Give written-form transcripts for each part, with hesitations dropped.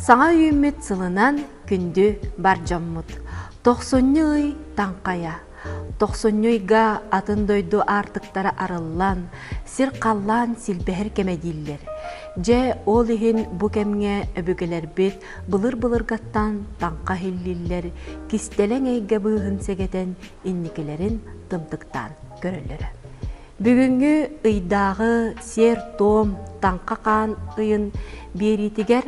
Саҥа үүммүт сылынан күндү бар дьоммут. Тохсунньу ый таҥхайа. Тохсунньу ыйга атын дойду аартыктара арыллан, сир-халлаан силбэһэр кэмэ дииллэр. Дьэ, ол иһин бу кэмҥэ өбүгэлэрбит былыр-былыргаттан таҥха иһиллииллэр, кистэлэҥ эйгэ быыһын сэгэтэн инникилэрин тымтыктаан көрөллөрө. Бүгүҥҥү ыйдааҕы сиэр-туом Таҥха хаан ыйын биэриитигэр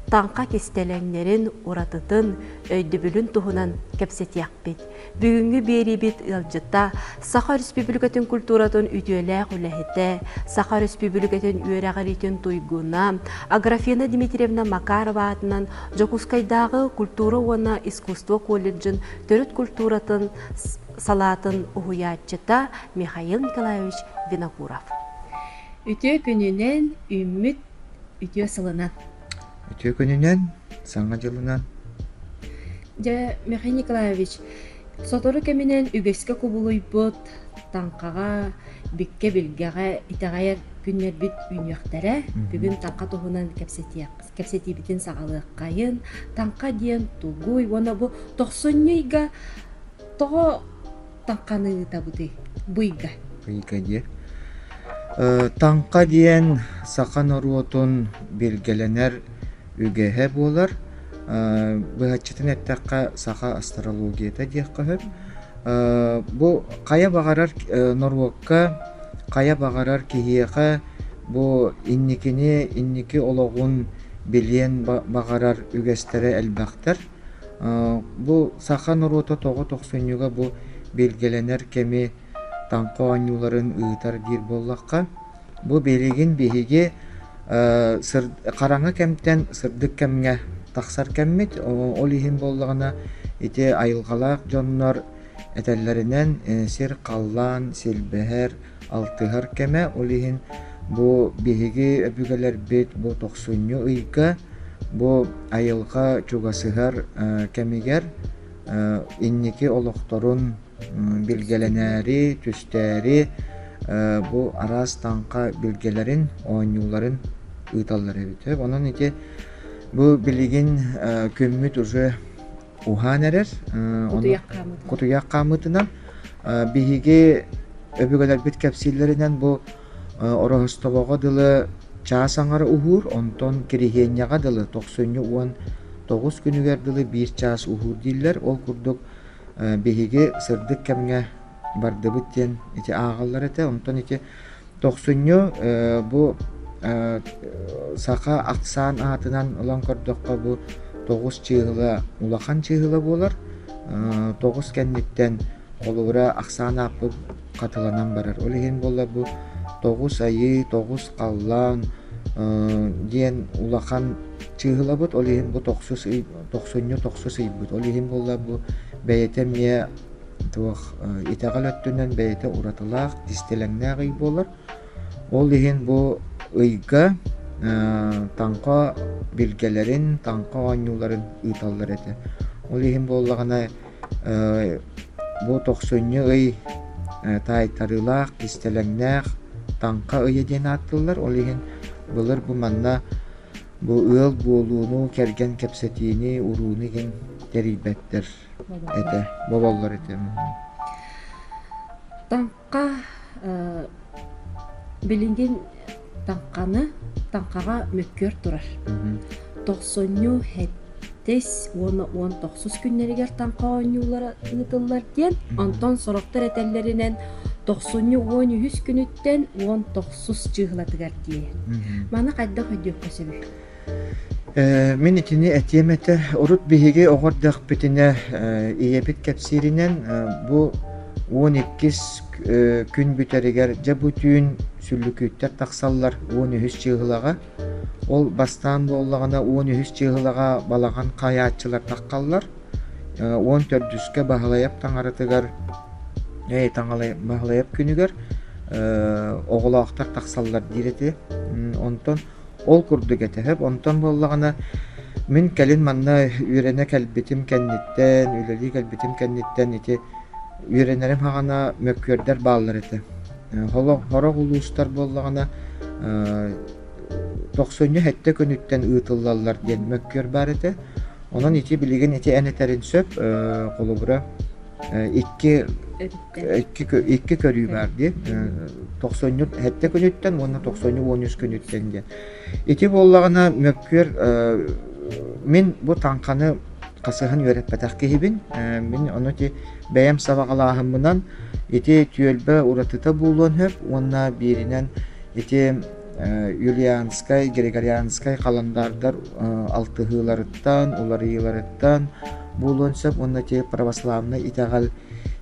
таҥха кистэлэҥнэрин уратытын, өйдөбүлүн туһунан кэпсэтиэхпит. Бүгүҥҥү биэриибит ыалдьыта Саха Өрөспүүбүлүкэтин культуратын үтүөлээх үлэһитэ, Саха Өрөспүүбүлүкэтин үөрэҕириитин туйгуна Аграфена Дмитриевна Макарова аатынан Дьокуускайдааҕы культура уонна искусство колледжын төрүт культуратын салаатын уһуйааччыта Михаил Николаевич Винокуров. Үтүө күнүнэн, үүммүт үтүө сылынан. Үтүө күнүнэн, Саҥа дьылынан. Дьэ, Михаил Николаевич, сотору кэминэн үгэскэ кубулуйбут таҥхаҕа, биккэ-билгэҕэ итэҕэйэр күннэрбит үүнүөхтэрэ. Бүгүн таҥха туһунан кэпсэтиэх, кэпсэтиибитин саҕалыаххайын. Таҥха диэн тугуй уонна бу тохсунньу ыйга тоҕо таҥханы ыытабытый? Бу ыйга. Ыйга диэ. Таҥха диэн саха норуотун билгэлэнэр үгэһэ буолар. Быһаччытын эттэххэ, саха астрологията диэххэ сөп. Бу хайа баҕарар норуокка, хайа баҕарар киһиэхэ бу инникини, инники олоҕун билиэн баҕарар үгэстэрэ элбэхтэр. Бу саха норуота тоҕо тохсунньуга бу билгэлэнэр кэми таҥха оонньууларын ыытар диир буоллахха, бу билигин биһиги хараҥа кэмтэн сырдык кэмҥэ тахсар кэммит. Ол иһин буоллаҕына ити айылҕалаах дьоннор этэллэринэн сир-халлаан силбэһэр, алтыһар кэмэ. Ол иһин бу биһиги өбүгэлэрбит бу тохсунньу ыйга бу айылҕа чугасыһар кэмигэр инники олохторун билгэлэнээри, түстээри бу араас таҥха билгэлэрин, оонньууларын ыыталлар эбит. Онон ити бу билигин күммүт уже уһаан эрэр. Кутуйах хаамыытынан. Биһиги өбүгэлэрбит кэпсииллэринэн бу Ороһустубоҕо дылы чаас аҥара уһуур, онтон Кириһиэнньэҕэ дылы тохсунньу 19 күнүгэр дылы биир чаас уһуур дииллэр. Ол курдук биһиги сырдык кэмҥэ бардыбыт диэн ити ааҕаллар этэ. Онтон ити тохсунньу бу саха ахсаан аатынан ылан көрдөххө бу тоҕус чыыһыла улахан чыыһыла буолар. Тоҕус кэнниттэн холобура ахсаан ааппыт хатыланан барар. Ол иһин буолла бу тоҕус айыы, тоҕус халлаан диэн улахан чыыһылабыт. Ол иһин бу тохсус ый, тохсунньу тохсус ыйбыт. Ол иһин буолла бу бэйэтэ эмиэ туох итэҕэл өттүнэн бэйэтэ уратылаах, кистэлэҥнээх ый буолар. Ол иһин бу ыйга таҥха билгэлэрин, таҥха оонньууларын ыыталлар этэ. Ол иһин буоллаҕына бу тохсунньу ый таайтарыылаах, кистэлэҥнээх таҥха ыйа диэн ааттыыллар. Ол иһин былыр бу манна бу ыал буолууну, кэргэн кэпсэтиини, урууну игин тэрийбэттэр этэ, боболлор этэ. Таҥха билигин таҥханы таҥхаҕа мөккүөр турар. Тохсунньу сэттис уонна уон тохсус күннэригэр таҥха оонньуулара ыытыллар диэн, онтон сорохтор этэллэринэн тохсунньу 13 күнүттэн 19 чыыһылатыгар диэн. Маны хайдах өйдүөххэ сөбүй? Мин итини этиэм этэ. Урут биһиги оҕо эрдэхпитинэ ийэбит кэпсииринэн бу 12-ис күн бүтэригэр дьэ бу түүн сүллүкүүттэр тахсаллар 13 чыыһылаҕа. Ол бастаан буоллаҕына 13 чыыһылаҕа балаҕан хайааччылар таххаллар. 14-үскэ Баһылайап таҥаратыгар Баһылайап күнүгэр оҕолоохтор тахсаллар диир этэ. Онтон Ол курдук этэһэп, онтон буоллаҕына мин кэлин манна үөрэнэ кэлбитим кэнниттэн, үлэлии кэлбитим кэнниттэн ити үөрэнэрим саҕана мөккүөрдэр бааллар этэ. Сорох улуустар буоллаҕына. Тохсунньу сэттэ күнүттэн ыытыллаллар диэн мөккүөр баар этэ. Онон ити билигин ити эн этэрин сөп, холобура икки икки көрүү баар дии. Тохсунньу сэттэ күнүттэн уонна тохсунньу 13 күнүттэн диэн. Ити буоллаҕына мөккүөр мин бу таҥханы хасыһан үөрэппэтэх киһибин. Мин ону ити бэйэм сабаҕалааһыммынан ити түөлбэ уратыта буолуон сөп уонна бииринэн ити Юлианскай, Григорианскай халандаардар алтыһыыларыттан, уларыйыыларыттан буолуон сөп уонна ити православнай итэҕэл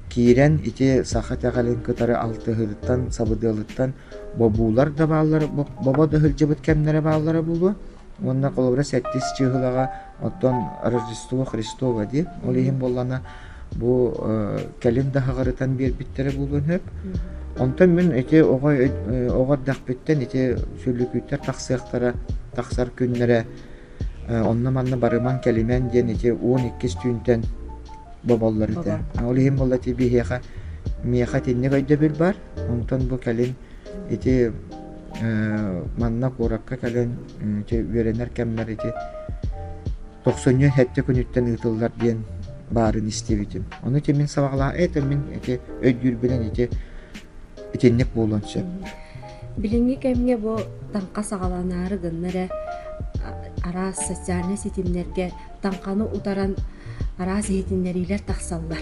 киирэн ити саха итэҕэлин кытары алтыһыытыттан, сабыдыалыттан бобуулар да бааллара, бобо да сылдьыбыт кэмнэрэ бааллара буолуо. Уонна холобура сэттис чыыһылаҕа оттон Рождество Христово дии. Ол иһин буоллаҕына бу кэлин да хаҕарытан биэрбиттэрэ буолуон сөп. Онтон мин ити оҕо оҕо эрдэхпиттэн ити сүллүкүүттэр тахсыахтара, тахсар күннэрэ онно-манна барыман кэлимэн диэн ити 12 түүнтэн боболлор этэ. Ол иһин буолла ити биһиэхэ миэхэ итинник өйдөбүл бар. Онтон бу кэлин ити манна куоракка кэлэн ити үөрэнэр кэммэр ити тохсунньу сэттэ күнүттэн ыытыллар диэн баарын истибитим. Ону ити мин сабаҕалаах это мин ити өйдүүрбүнэн ити итинник буолуон сөп. Билиҥҥи кэмҥэ бу таҥха саҕаланаары гынна эрэ араас социальнай ситимнэргэ таҥханы утаран араас иһитиннэриилэр тахсаллар.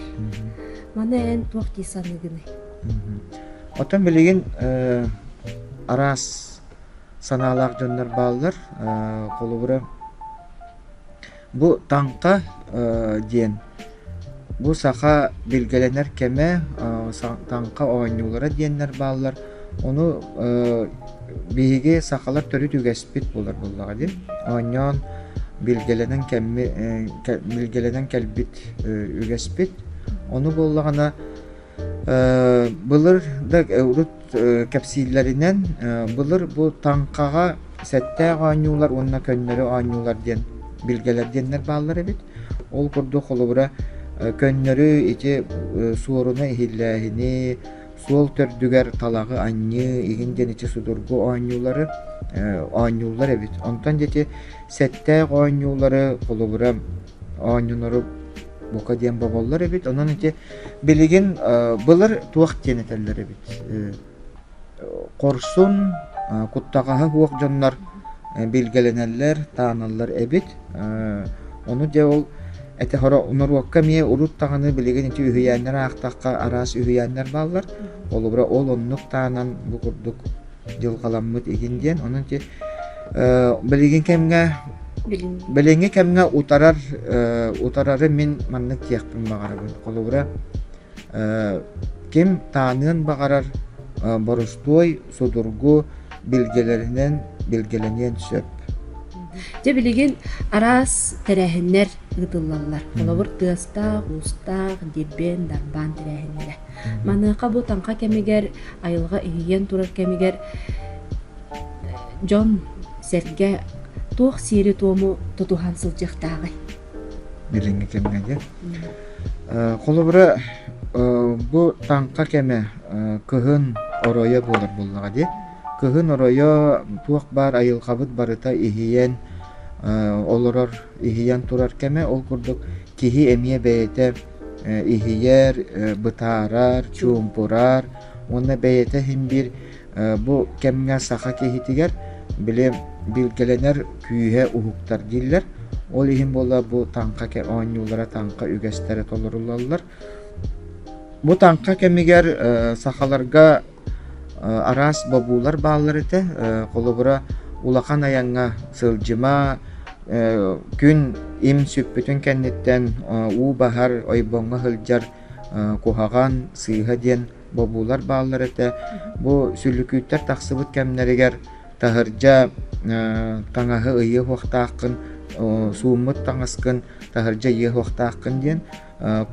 Маны эн туох дии саныыгыный? Оттон билигин араас санаалаах дьоннор бааллар. Холобура, бу таҥха диэн бу саха билгэлэнэр кэмэ, таҥха оонньуулара диэннэр бааллар. Ону биһиги сахалар төрүт үгэспит буолар буоллаҕа дии. Оонньоон билгэлэнэн кэмми билгэлэнэн кэлбит үгэспит. Ону буоллаҕына Былыр да урут кэпсииллэринэн, былыр бу таҥхаҕа сэттээх оонньуулар уонна көннөрү оонньуулар диэн билгэлэр диэннэр бааллар эбит. Ол курдук холобура көннөрү ити суоруна иһиллээһини, суол төрдүгэр талаҕы анньыы игин диэн ити судургу оонньуулары оонньууллар эбит. Онтон ити сэттээх оонньуулары холобура оонньонору бука диэн боболлор эбит. Онон ити билигин былыр туох диэн этэллэр эбит хорсун, куттаҕаһа суох дьоннор билгэлэнэллэр, тааналлар эбит. Ону дьэ ол этэ норуокка эмиэ урут даҕаны билигин ити үһүйээннэр аахтахха араас үһүйээннэр бааллар. Холобура ол оннук таанан бу курдук дьылҕаламмыт игин диэн. Онон ити билигин кэмҥэ билиҥҥи кэмҥэ утарар утарары мин маннык диэхпин баҕарабын. Холобура ким тааныан баҕарар боростуой, судургу билгэлэринэн билгэлэниэн сөп. Дьэ билигин араас тэрээһиннэр ыытыллаллар. Холобур, тыастаах, уустаах, дирбиэн, дарбаан тэрээһиннэрэ. Маныаха бу таҥха кэмигэр, айылҕа иһийэн турар кэмигэр дьон сэргэ туох сиэри-туому тутуһан сылдьыахтааҕый? Билиҥҥи кэмҥэ диэн. Холобура, бу таҥха кэмэ кыһын оройо буолар буоллаҕа дии. Кыһын оройо туох баар айылҕабыт барыта иһийэн олорор, иһийэн турар кэмэ. Ол курдук киһи эмиэ бэйэтэ иһийэр, бытаарар, чуумпурар уонна бэйэтэ иһин биир бу кэмҥэ саха киһитигэр били билгэлэнэр күүһэ уһуктар дииллэр. Ол иһин буола бу таҥха оонньуулара, таҥха үгэстэрэ толоруллаллар. Бу таҥха кэмигэр сахаларга араас бобуулар бааллар этэ. Холобура, улахан айаҥҥа сылдьыма, күн им сүппүтүн кэнниттэн уу баһар, ойбоҥҥо сылдьар куһаҕан, сыыһа диэн бобуулар бааллар этэ. Бу сүллүкүүттэр тахсыбыт кэмнэригэр таһырдьа таҥаһы ыйыа уохтааххын, сууммут таҥаскын таһырдьа ыйыа уохтааххын диэн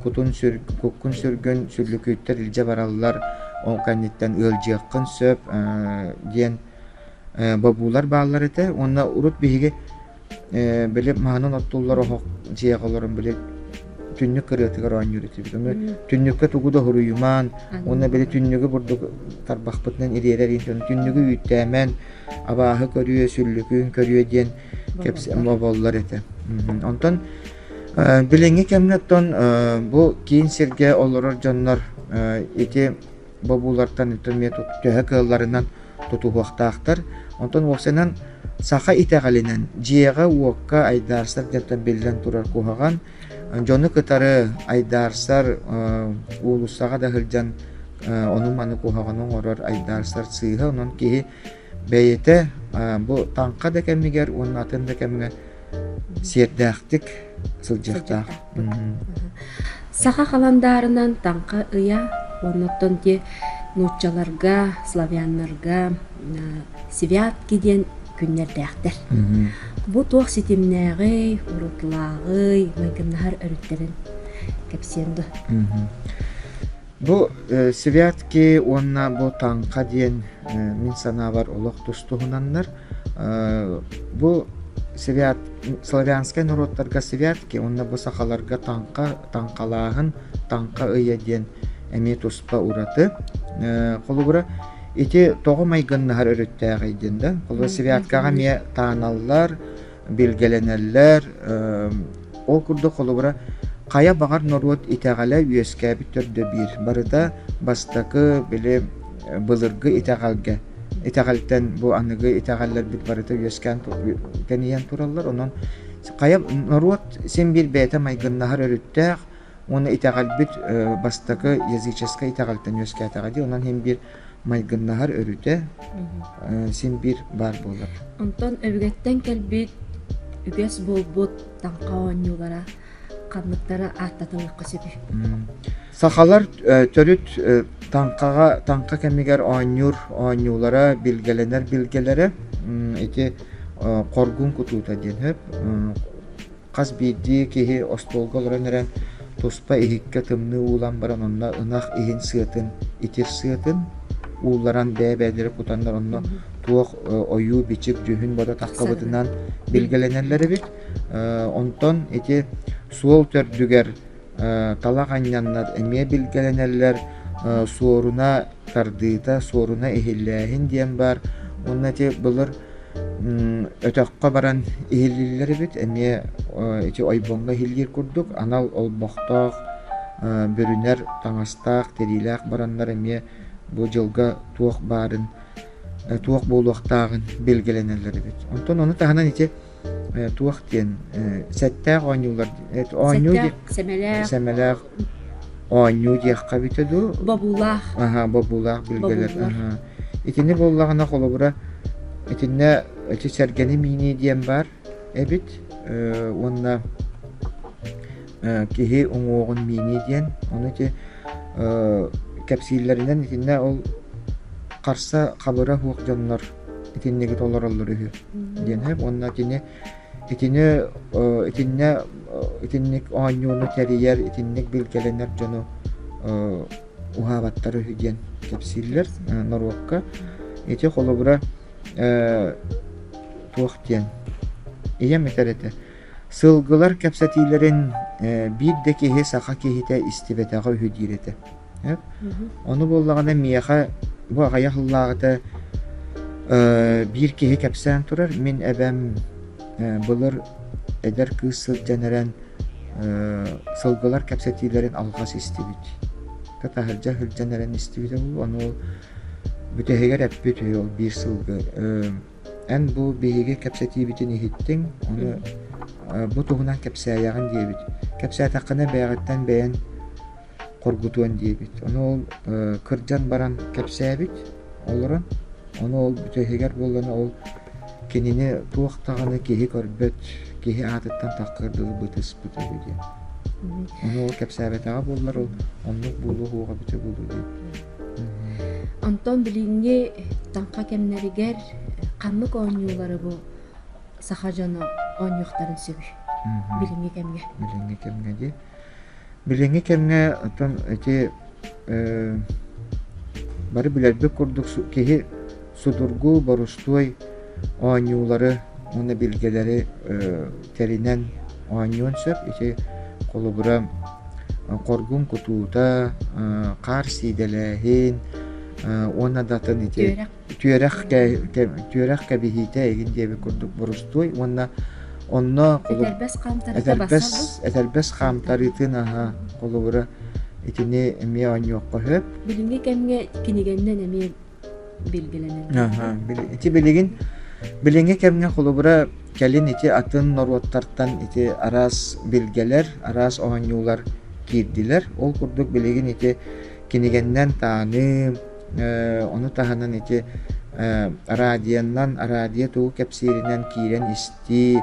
кутун сүр, куккун сүргүн сүллүкүүттэр илдьэ бараллар, ол кэнниттэн ыалдьыаххын сөп диэн бобуулар бааллар этэ. Уонна урут биһиги били маһынан оттуллар оһох дьиэҕэ олорон били түннүк кырыатыгар оонньуур этибит. Ону түннүккэ тугу да хоруйумаан, уонна били түннүгү бурдук тарбахпытынан ириэрэр иһин түннүгү үүттээмэн, абааһы көрүө, сүллүкүүн көрүө диэн боболлор этэ. Онтон билиҥҥи кэмҥэ оттон бу киин сиргэ олорор дьоннор ити бобуулартан эмиэ төһө кыалларынан тутуһуохтаахтар. Онтон уопсайынан саха итэҕэлинэн дьиэҕэ-уокка айдаарсар диэнтэн биллэн турар куһаҕан. Дьону кытары айдаарсар уулуссаҕа да сылдьан ону-маны куһаҕаны оҥорор айдаарсар сыыһа. Онон киһи бэйэтэ бу таҥха да кэмигэр уонна атын да кэмҥэ сиэрдээхтик сылдьыахтаах. Саха халандаарынан таҥха ыйа уонна ди нууччаларга, славяннарга святки диэн күннэрдээхтэр. Бу туох ситимнээҕий, урутлааҕый, майгыннаһар өрүттэрин кэпсиэн дуо? Бу святки уонна бу таҥха диэн мин санаабар олох тус-туһунаннар. Бу свят славянскай норуоттарга святки уонна бу сахаларга таҥха, таҥхалааһын, таҥха ыйа диэн эмиэ туспа ураты. Холобура, ити тоҕо майгыннаһар өрүттээҕий диэн да. Холобура, святкаҕа эмиэ тааналлар, билгэлэнэллэр. Ол курдук холобура хайа баҕар норуот итэҕэлэ үөскээбит төрдө биир. Барыта бастакы били былыргы итэҕэлгэ итэҕэлтэн бу аныгы итэҕэллэрбит барыта үөскээн тэнийэн тураллар. Онон хайа норуот син биир бэйэтэ майгыннаһар өрүттээх уонна итэҕэлбит бастакы языческай итэҕэлтэн үөскээтэҕэ дии. Онон син биир майгыннаһар өрүтэ син биир баар буолар. Онтон өбүгэттэн кэлбит үгэс буолбут таҥха оонньуулара ханныктары ааттатылыахха сөбүй? Сахалар төрүт таҥхаҕа таҥха кэмигэр оонньуур оонньуулара билгэлэнэр билгэлэрэ ити хоргун кутуута диэн сөп. Хас биирдии киһи остуолга олорон эрэн туспа иһиккэ тымныы уулан баран онно ынах иһин сыатын, итир сыатын уулларан бэйэ-бэйэлэрэ кутаннар онно туох ойуу-бичик дьүһүн-бодо таххыбытынан билгэлэнэллэр эбит. Онтон ити суол төрдүгэр талах анньаннар эмиэ билгэлэнэллэр суоруна тардыыта, суоруна иһиллээһин диэн баар. Уонна ити былыр өтөххө баран иһиллииллэр эбит, эмиэ ити ойбоҥҥо иһиллиир курдук анал олбохтоох, бүрүнэр таҥастаах, тириилээх бараннар эмиэ бу дьылга туох баарын, туох буолуохтааҕын билгэлэнэллэр эбит. Онтон ону таһынан ити туох диэн сэттээх оонньуулар оонньуу сэмэлээх сэмэлээх оонньуу диэххэ эбитэ дуу бобуулаах аха бобуулаах билгэлэр аха итини буоллаҕына холобура итиннэ ити сэргэни миинии диэн баар эбит уонна киһи уҥуоҕун миинии диэн ону ити кэпсииллэринэн итиннэ ол харса хабыра суох дьоннор итинниги толороллор үһү диэн сөп уонна итини итини итиннэ итинник оонньууну тэрийэр итинник билгэлэнэр дьону уһаабаттар үһү диэн кэпсииллэр норуокка ити холобура туох диэн ийэм этэр этэ сылгылар кэпсэтиилэрин биир да киһи саха киһитэ истибэтэҕэ үһү диир этэ Ону буоллаҕына миэхэ бу аҕыйах сыллааҕыта биир киһи кэпсээн турар. Мин эбэм былыр эдэр кыыс сылдьан эрэн сылгылар кэпсэтиилэрин алҕас истибит. Таһырдьа сылдьан эрэн истибитэ буолуо. Ону ол бүтэһигэр эппит үһү ол биир сылгы Эн бу биһиги кэпсэтиибитин иһиттиҥ, ону бу туһунан кэпсээйэҕин диэбит. Кэпсээтэххинэ бэйэҕиттэн бэйэҥ хоргутуон диэбит. Ону ол кырдьан баран кэпсээбит олорон, ону ол бүтэһигэр буоллаҕына ол кинини туох даҕаны киһи көрбөт, киһи аатыттан таххыар дылы бытыспыт үһү диэн. Ону ол кэпсээбэтэҕэ буоллар ол оннук буолуо суоҕа эбитэ буолуо диэн. Онтон билиҥҥи таҥха кэмнэригэр ханнык оонньуулары бу саха дьоно оонньуохтарын сөбүй билиҥҥи кэмҥэ? Билиҥҥи кэмҥэ дии. Билиҥҥи кэмҥэ оттон ити бары билэрбит курдук киһи судургу, борустуой оонньуулары уонна билгэлэри тэринэн оонньуон сөп. Ити Холобура, хоргун кутуута, хаар сиидэлээһин уонна да атын ити түөрэх түөрэх кэбиһиитэ игин диэбит курдук борустуой уонна онно этэрбэс хаамтарыыта этэрбэс этэрбэс хаамтарыытын аһа холобура итини эмиэ оонньуохха сөп. Билиҥҥи кэмҥэ кинигэннэн эмиэ билгэлэнэр. Ити билигин билиҥҥи кэмҥэ холобура кэлин ити атын норуоттартан ити араас билгэлэр, араас оонньуулар киирдилэр. Ол курдук билигин ити кинигэннэн тааныы, ону таһынан ити радионан, радио тугу кэпсииринэн киирэн истии,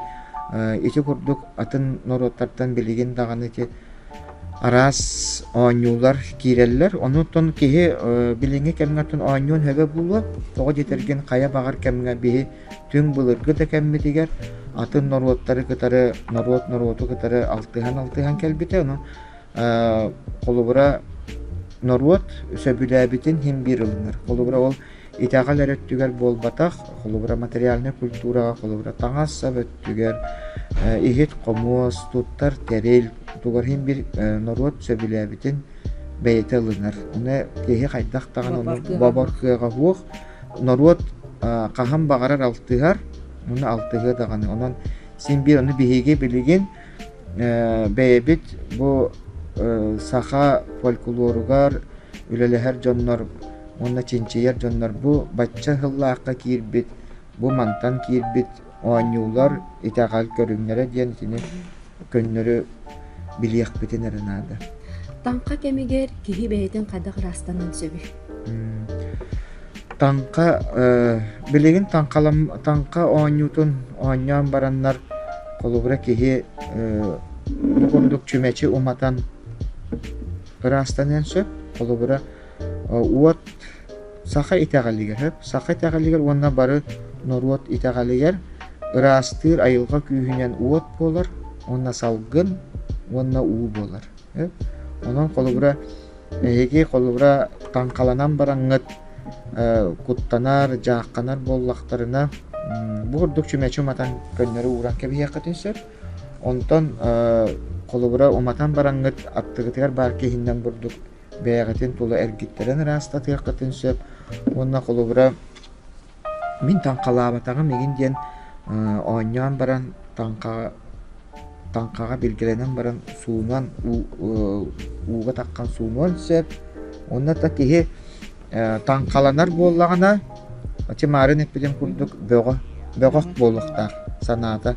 ити курдук атын норуоттартан билигин даҕаны ити араас оонньуулар киирэллэр. Онуттан киһи билиҥҥи кэмҥэ оттон оонньуон сөбө буолуо. Тоҕо диэтэргин хайа баҕар кэмҥэ биһи түҥ былыргы да кэммитигэр атын норуоттары кытары норуот норуоту кытары алтыһан-алтыһан кэлбитэ. Ону холобура норуот сөбүлээбитин иһин биир ылынар. Холобура ол итэҕэл эрэ өттүгэр буолбатах, холобура материальнай культураҕа, холобура таҥас-сап өттүгэр, иһит-хомуос, туттар тэрил, тугар иһин биир норуот сөбүлээбитин бэйэтэ ылынар. Ону киһи хайдах даҕаны ону бобор кыаҕа суох. Норуот хаһан баҕарар алтыһар, ону алтыһыа даҕаны. Онон син биир ону биһиги билигин Бэйэбит бу саха фольклоругар үлэлэһэр дьоннор уонна чинчийэр дьоннор бу бачча сыллаахха киирбит, бу мантан киирбит оонньуулар итэҕэл көрүҥнэрэ диэн итини көннөрү билиэхпитин эрэ наада. Таҥха кэмигэр киһи бэйэтин хайдах ыраастаныан сөбүй? Таҥха билигин таҥха оонньуутун оонньоон бараннар холобура киһи бу курдук чүмэчи уматан ыраастаныан сөп. Холобура уот саха итэҕэлигэр сөп. Саха итэҕэлигэр уонна бары норуот итэҕэлигэр ыраастыыр айылҕа күүһүнэн уот буолар уонна салгын уонна уу буолар. Онон холобура эһиги холобура таҥхаланан бараҥҥыт куттанар, дьаахханар буоллахтарына бу курдук чүмэчи уматан көннөрү ууран кэбиһиэххитин сөп. Онтон холобура уматан бараҥҥыт аттыгытыгар баар киһиннэн бурдук бэйэҕитин тула эргиттэрэн ыраастатыаххытын сөп. Уонна холобура Мин таҥхалаабатаҕым игин диэн оонньоон баран таҥхаҕа таҥхаҕа билгэлэнэн баран суунан ууга таххан суунуон сөп. Уонна да киһи таҥхаланар буоллаҕына ачымаарын эппитим курдук бөҕө бөҕөх буолуохтаах санаата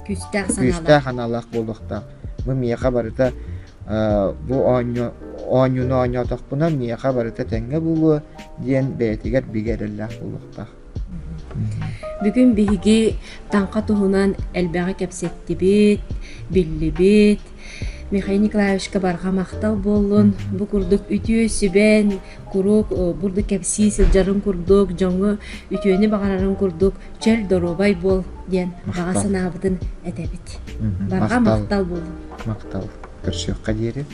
Күүстээх күүстээх санаалаах буолуохтаах. Бу миэхэ барыта бу оонньуу оонньууну оонньоотохпуна миэхэ барыта тэҥҥэ буолуо диэн бэйэтигэр бигэ эрэллээх буолуохтаах. Бүгүн биһиги таҥха туһунан элбэҕи кэпсэттибит, биллибит. Михаил Николаевичка барҕа махтал буоллун. Бу курдук үтүө сүбэн, куруук бурдук кэпсии сылдьарын курдук, дьоҥҥо үтүөнү баҕарарын курдук чөл доруобай буол диэн баҕа санаабытын этэбит. Барҕа махтал буоллун. Махтал. Көрсүөххэ диэри.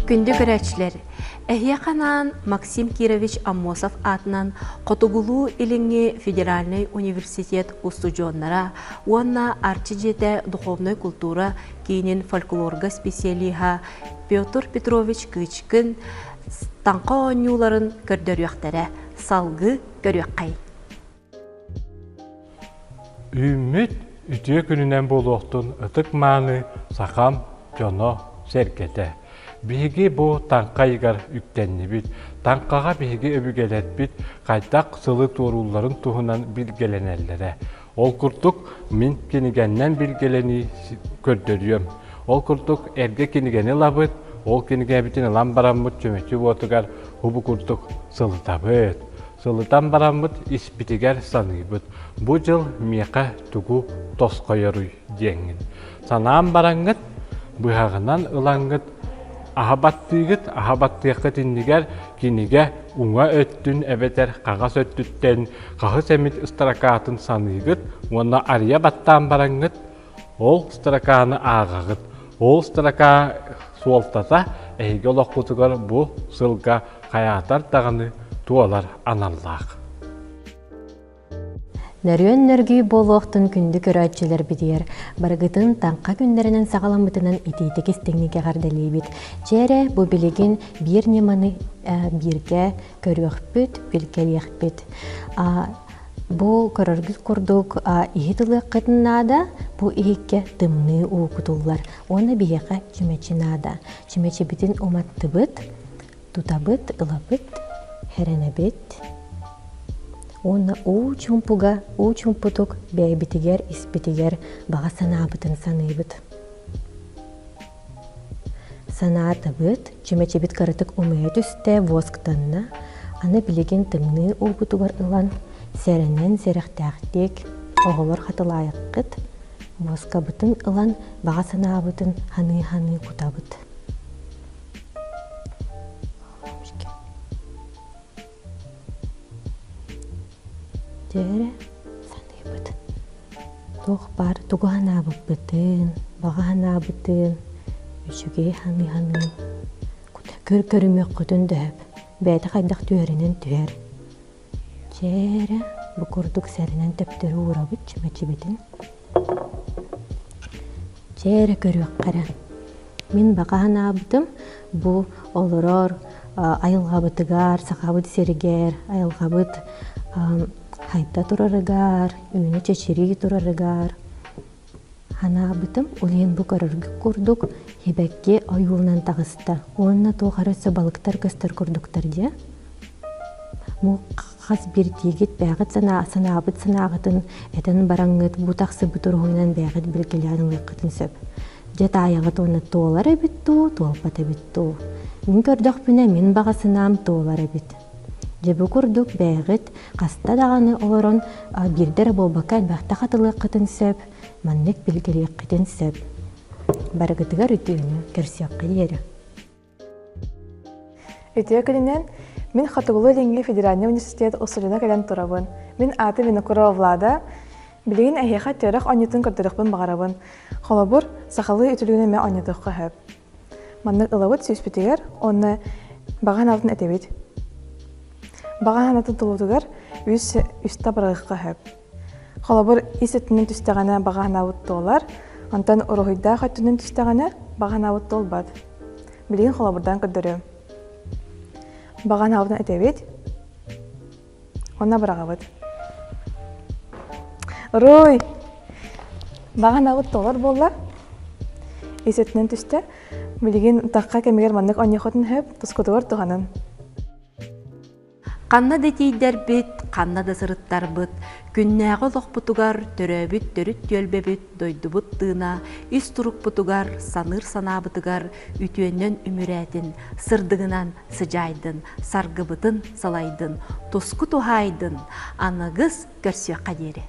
Күндү көрөөччүлэр, эһиэхэ анаан Максим Кирович Аммосов аатынан Хотугулуу-Илиҥҥи федеральнай университет устудьуоннара уонна Арчы дьиэтэ духовнай култуура киинин фольклорга специалиһа Петр Петрович Кычкин таҥха оонньууларын көрдөрүөхтэрэ, салгыы көрүөххэй. Үүммүт үтүө күнүнэн буолуохтун ытык-мааны сахам дьоно-сэргэтэ. Биһиги бу таҥха ыйыгар үктэннибит. Таҥхаҕа биһиги өбүгэлэрбит хайдах сылы туоруулларын туһунан билгэлэнэллэрэ. Ол курдук мин кинигэннэн билгэлэнии көрдөрүөм. Ол курдук эргэ кинигэни ылабыт, ол кинигэбитин ылан бараммыт чүмэчи уотугар хубу курдук сылытабыт. Сылытан бараммыт испитигэр саныыбыт, бу дьыл миэхэ тугу тосхойоруй диэҥҥин. Санаан бараҥҥыт, быһаҕынан ылаҥҥыт аһа баттыыгыт, аһа баттыаххыт иннигэр кинигэ уҥа өттүн эбэтэр хаҥас өттүттэн хаһыс эмит ыстаракаатын саныыгыт уонна арыйа баттаан бараҥҥыт ол строканы ааҕаҕыт. Ол строка суолтата эһиги олоххутугар бу сылга хайаатар даҕаны туолар аналлаах. Нөрүөн нөргүй буолуохтун күндү көрөөччүлэрбитигэр барыгытын таҥха күннэринэн саҕаламмытынан итиитик истиҥник эҕэрдэлиибит. Чээрэ бу билигин биир ньыманы бииргэ көрүөхпүт, билгэлиэхпит. Бу көрөргүт курдук иһит ылыаххытын наада, бу иһиккэ тымныы уу кутуллар уонна биһиэхэ чүмэчи наада. Чүмэчибитин уматтыбыт, тутабыт, ылабыт, хэрэнэбит уонна уу чуумпуга, уу чуумпутук бэйэбитигэр, испитигэр баҕа санаабытын саныыбыт. Санаатыбыт, чүмэчибит кыратык умайа түстэ, восктанна, аны билигин тымныы уубутугар ылан, сэрэнэн сэрэхтээхтик, оҕолор хатылаайаххыт, воскабытын ылан баҕа санаабытын ханыы-ханыы кутабыт. Дьэ эрэ саныыбыт. Туох баар тугу санаабыппытын, баҕа санаабытын, үчүгэй саныы-саныы көр көрүмүөххүтүн да сөп. Бэйэтэ хайдах түһэринэн түһэр. Дьэ эрэ бу курдук сэрэнэн төптөрү уурабыт чүмэчибитин. Дьэ эрэ көрүөххэ эрэ. Мин баҕа санаабытым бу олорор айылҕабытыгар, Сахабыт сиригэр, айылҕабыт хайда турарыгар, үүнэ-чэчирии турарыгар санаабытым. Ол иһин бу көрөргүт курдук сибэкки ойуунан таҕыста уонна туох эрэ өссө балыктар көстөр курдуктар дии. Хас биирдиигит бэйэҕит санаабыт санааҕытын этэн бараҥҥыт бу тахсыбыт уруһуйунан бэйэҕит билгэлээн ылыаххытын сөп. Дьэ таайаҕыт уонна туолар эбит дуу, туолбат эбит дуу. Мин көрдөхпүнэ мин баҕа санаам туолар эбит. Дьэ бу курдук бэйэҕит хаста даҕаны олорон биирдэ эрэ буолбакка элбэхтэ хатылыаххытын сөп, маннык билгэлиэххитин сөп. Барыгытыгар үтүөнү көрсүөххэ диэри. Үтүө күнүнэн, мин Хотугулуу-Илиҥҥи федеральнай университет устудьуона кэлэн турабын. Мин аатым Винокурова Влада. Билигин эһиэхэ түөрэх оонньуутун көрдөрүөхпүн баҕарабын. Холобур, сахалыы үтүлүгүн эмиэ оонньотуохха сөп. Маннык ылабыт сүүспүтүгэр уонна баҕа санаатын этэбит. Баҕа санаатын тулуутугар үс үстэ барыахха сөп. Холобур, ис өттүнэн түстэҕинэ баҕа санаабыт туолар, онтон уруһуйдаах өттүнэн түстэҕинэ баҕа санаабыт туолбат. Билигин холобурдаан көрдөрүөм. Баҕа санаабытын этэбит, уонна быраҕабыт. Уруй! Баҕа санаабыт туолар буолла. Ис өттүнэн түстэ. Билигин тахха кэмигэр маннык оонньуоххутун сөп, тускутугар туһанын. Ханна да тиийдэрбит, ханна да сырыттарбыт, күннээҕи олохпутугар төрөөбүт төрүт түөлбэбит, дойдубут тыына ис турукпутугар, саныыр санаабытыгар үтүөннэн үмүрээтин, сырдыгынан сыдьаайдын, саргыбытын салайдын, туску туһаайдын, аныгыс көрсүөххэ диэри.